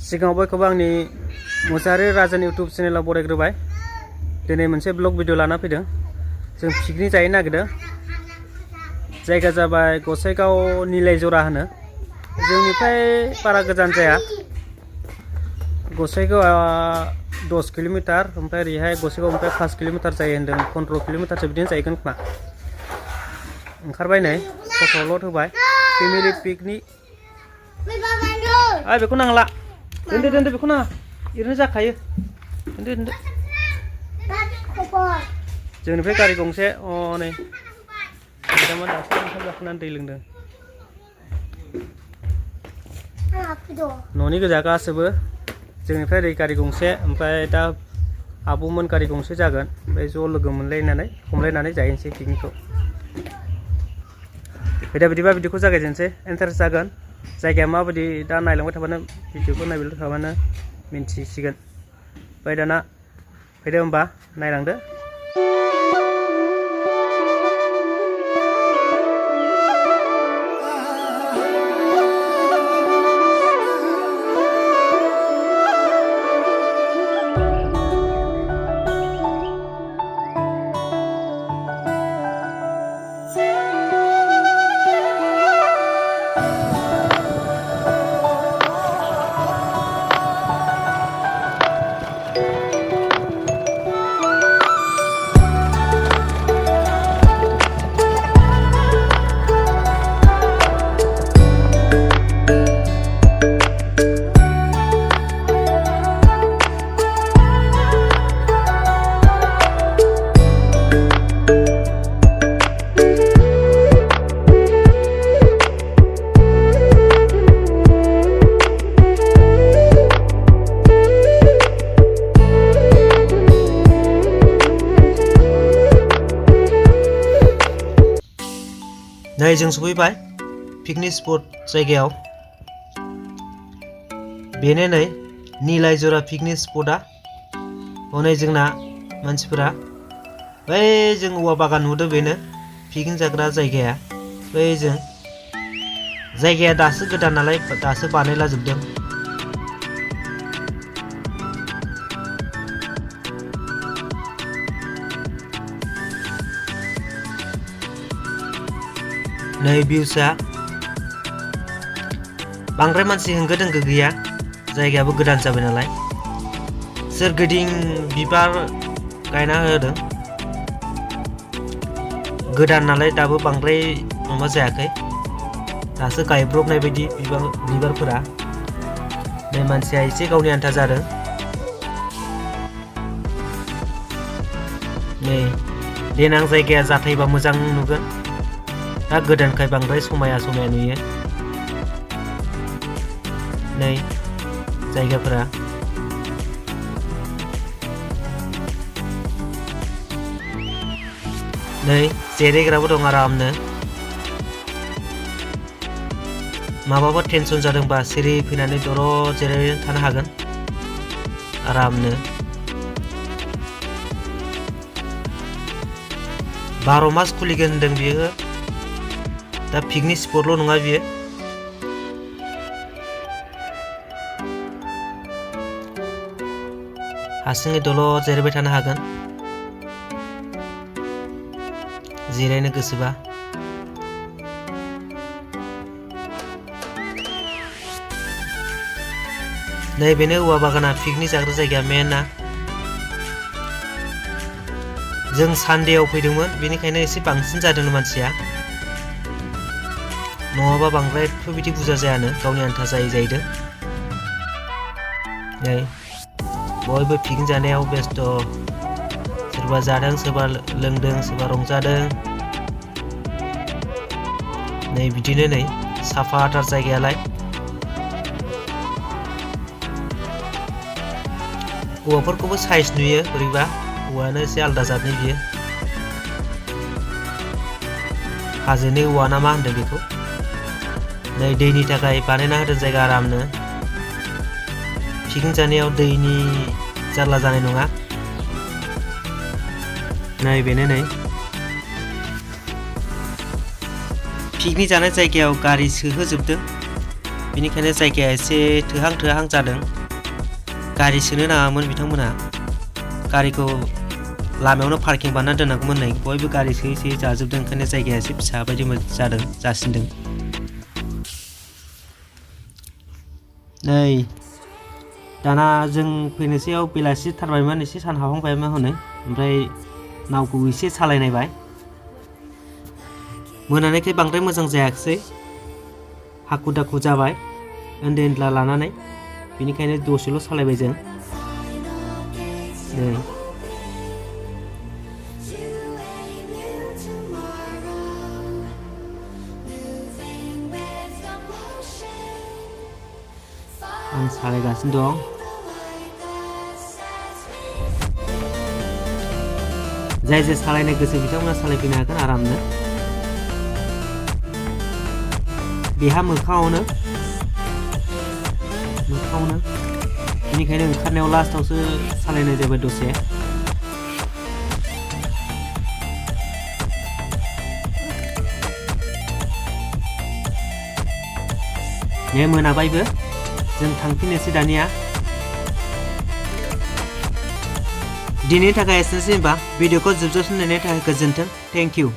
सिगाङाव बयखौबो आंनि मुसाहारि राजानि इउटुब चेनेलाव बरायग्रोबाय। दिनै मोनसे ब्लग भिडिअ लाना फैदों। जों पिकनिक जाहैनो नागिरदों। जायगा जाबाय गसाइगाव निलायजरा होनो। जोंनिफ्राय बारा गोजान जाया। गसाइगावआ 10 किल'मिटार, ओमफ्राय ओरैहाय गसाइगावनिफ्राय 5 किल'मिटार जायो होनदों। 15 किल'मिटारसो बिदिनो जाहैगोन खोमा। ओंखारबाय नै फट' लड होबाय। Family picnic. बेखौ नांला। दोनदो बेखौ नाङा। ओरैनो जाखायो। दोनदो। जोंनिफ्राय गारि गंसे नै मैदामा दासो ओंखाम जाखांनानै दै लोंदों। न'नि गोजा गासैबो। जोंनिफ्राय ओरै गारि गंसे, ओमफ्राय दा आब'मोन गारि गंसे जागोन। ओमफ्राय ज' लोगो मोनलायनानै हमलायनानै जाहैनोसै पिकनिकखौ। बिदिबा बिदिखौ जागायजेनसै। इन्टारेस्ट जागोन। जायगाया माबायदि दा नायलांबाय थाबानो भिडिअखौ नायबाय थाबानो मिन्थिसिगोन। ओमफ्राय दाना फैदो होमबा नायलांदो। नै जों सफैबाय पिकनिक स्पट जायगायाव। बेनो नै निलायजरा पिकनिक स्पटआ। हनै जोंना मानसिफोरा बै जों औवा बागान नुदों, बेनो पिकनिक जाग्रा जायगाया। बै जों जायगाया दासो गोदान नालाय दासो बानायला जोबदों। नै भिउसआ बांद्राय मानसि होंगो दोंगो गैया। जायगायाबो गोदान जाबाय नालाय। सोरगिदिं बिबार गायना होदों। गोदान नालाय दाबो बांद्राय माबा जायाखै। दासो गायब्रबनाय बायदि बिबारफोरा। नै मानसिया एसे गावनि आन्था जादों। नै देनां जायगाया जाथायबा मोजां नुगोन। दा गोदानखाय बांद्राय समाया नुयो। नै जायगाफोरा नै जिरायग्राबो दं आरामनो। माबाफोर टेनसन जादोंबा सिरि फैनानै दलद जिरायनानै थानो हागोन आरामनो। 12 मास खुलिगोन होनदों बियो। दा पिकनिक स्पटल' नङा बियो। हारसिङै दलद जिरायबाय थानो हागोन जिरायनो गोसोबा। नै बेनो औवा बागाना पिकनिक जाग्रा जायगाया मेनआ। जों सानदेआव फैदोंमोन, बेनिखायनो एसे बांसिन जादों मानसिया। नङाबा बांद्रायथ' बिदि बुरजा जायानो, गावनि आन्था जाहैदों। नै बयबो पिकनिक जानायाव बेस्थ'। सोरबा जादों, सोरबा लोंदों, सोरबा रंजादों। नै बिदिनो नै साफाथार जायगायालाय। औवाफोरखौबो साइज नुयो बोरैबा। औवायानो एसे आलादा जादनि बियो। हाजोनि औवा ना मा होनदों बेखौ। नै दैनि थाखाय बानायना होदों जायगा आरामनो। पिकनिक जानायाव दैनि जारला जानाय नङा। नै बेनो नै पिकनिक जानाय जायगायाव गारि सोहोजोबदों। बेनिखायनो जायगाया एसे थोहां थोहां जादों। गारि सोनो नाङामोन बिथांमोना, गारिखौ लामायावनो पार्किं बानायना दोननांगौमोन नै बयबो गारि सोयै सोयै जाजोबदों, ओंखायनो जायगाया एसे फिसा बायदि जासिनदों। नै दाना जों फैनोसैयाव बेलासि थारबायमोन, एसे सान हाबहांबायमोन हनै, ओमफ्राय नावखौ एसे सालायनायबाय। मोनानायखाय बांद्राय मोजां जायाखिसै, हाखु दाखु जाबाय उन्दै उनला लानानै, बेनिखायनो दसेल' सालायबाय जों। नै आं सालायगासिनो दं। जाय जाय सालायनो गोसो बिथांमोना सालायफैनो हागोन आरामनो। बेहा मोखाङावनो, बेनिखायनो ओंखारनायाव लास्टावसो सालायनाय जाबाय दसे। ने मोनाबायबो, जों थांफिननोसै दानिया। दिनैनि थाखाय एसेनोसै होनबा, भिडिअखौ जोबजासिम नायनायनि थाखाय गोजोन्थों, थेंक इउ।